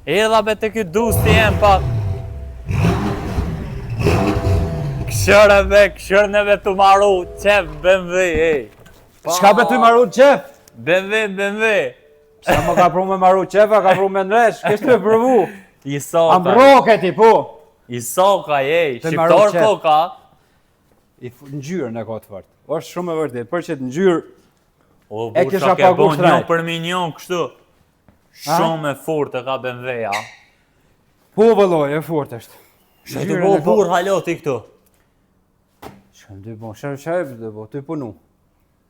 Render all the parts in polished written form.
Erdha be te ky dusti jem pak. Kqyre be, kqyre neve tu maru, qef BMW, ej. Çka be tu maru qef? BMW, BMW. Pse më ka pru me maru qef, a ka pru me ndreq, kështë me provu. I soka. A mroke ti, po. I soka, ej, shqiptar koka. I ngjyrën e ka të fort. është shumë e vërtet, për qëtë ngjyrë, O, e kisha pagu shtrejt. Një për një kështu. Shumë e fortë e ka BMW-ja. Po vëlloj, e fortë është. Shë të bo burr halo ti këtu. Shë të bo, shë shë të bo, të punu.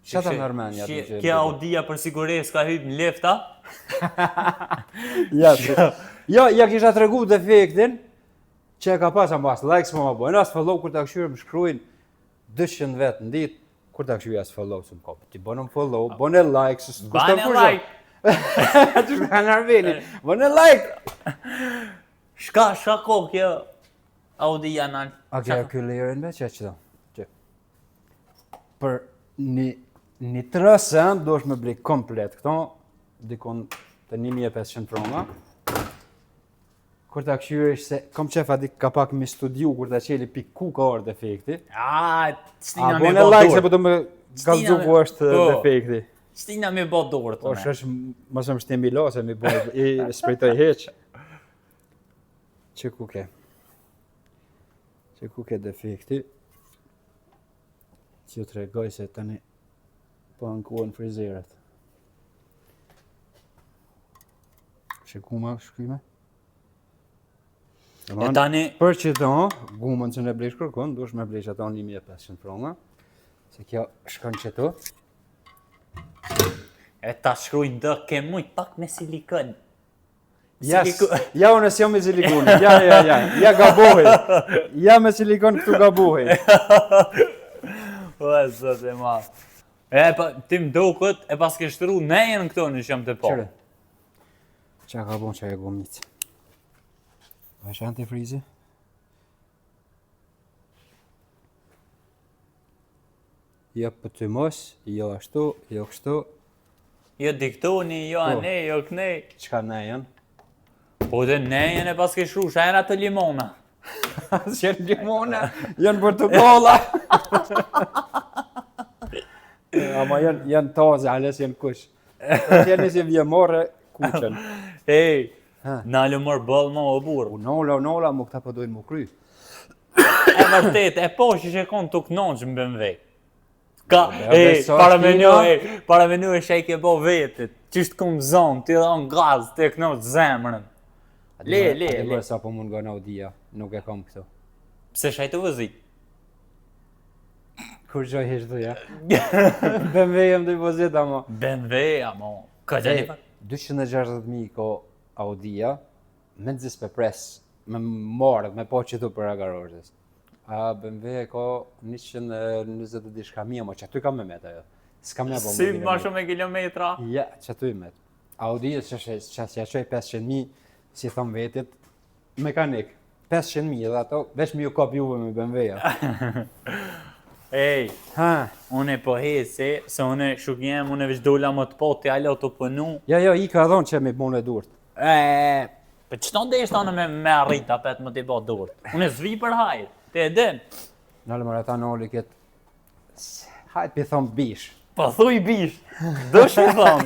Shë të merr menja të gjë. Kjo Audia për siguresë ka hypë në lifta? Ja, jo, ja kisha tregu defektin, që e ka pas, ama as like s'po ma bojnë, as follow kur ta kqyr më shkrujnë 200 vetë në ditë, Kur ta kqyri as follow s'më ka, ti bënë follow, bënë like, së s'të kushton kurgjo. Bënë like. Ti shka në arveni, bënë like. Shka, shka ko kjo Audi janë A kjo kjo lejën me që që që Për një, një trësë, duhesh me bli komplet këto, dikun të 1500 franga. Kur ta kqyrish se kom qef adi ka pak me studiu kur ta qeli pi ku ka ardhë defekti. A, s'tina me bo like se po do me kallzu ku është po. defekti. S'tina me bo dorë të me. Po, është mos më shtim ilo se mi bo i s'pritoj hiç. Që ku ke? Që ku ke defekti? Që ju tregoj se tani po ankohen frizerët. Që guma shkrime? E tani... Për që do, gumën që ne blesh kërkon, duhesh me blesh ato 1500 franga, se kjo shkon që tu. E ta shkrujnë dë, ke mujt pak me silikon. Ja, ja unë s'jam me silikon, ja, ja, ja, ja gabohej. Ja me silikon këtu gabohej. O, e zot e ma. E, pa, ti më duket, e pas ke shtru nejën këto në shumë të po. Qyre. Qa ka bon që e gumicë? Pa është antifrizi? Jo për ty mos, jo ashtu, jo kështu. Jo diktoni, jo po. anej, jo knej. Çka nejën? Po dhe nejën e pas ke shtru, sha janë ato limona? S'janë limona, janë portokolla. Ama janë, janë taze, ale s'janë kush. Janë si vje morë kuqen. Ej, nalë mor boll më o burr. U nola, u nola, mu këta po dojnë mu kry. E vërtet, e po që që konë të knonq në BMW. Ka, e, para menu, e, para menu e shej ke bo vetit, që është këmë zonë, ti dhe në gaz, ti e knonq zemrën. Le, le, le. A sa po mungon Audia, nuk e kam këtu. Pse shaj të vëzit? Kur gjoj hish dhe ja. BMW jam të vozit, amo. BMW, amo. Ka gjë një 260.000 ko Audia, me në zis pres, me marrë, me po që tu për garazhës. A BMW e ka 120 e diçka mijë, mo që aty ka me met ajo. S'ka me bo Si ma shumë me kilometra? Ja, që aty met. Audi që që që që që 500.000, si thom vetit, mekanik, 500.000 edhe ato, veç mi ju kap juve me BMW-ja. Ej, Ha, une po heci, se une shuk jem, une veç dola më të po ti alo të punu. ja, jo, i ka dhonë që mi bo në durt. E, po qëto ndeshta unë me, me arrit apet më t'i bo durt. Unë s'vi për hajr, ti e din. Nalë mërë ata noli këtë, hajt pi thom bish. Po thuj bish, do shi thom.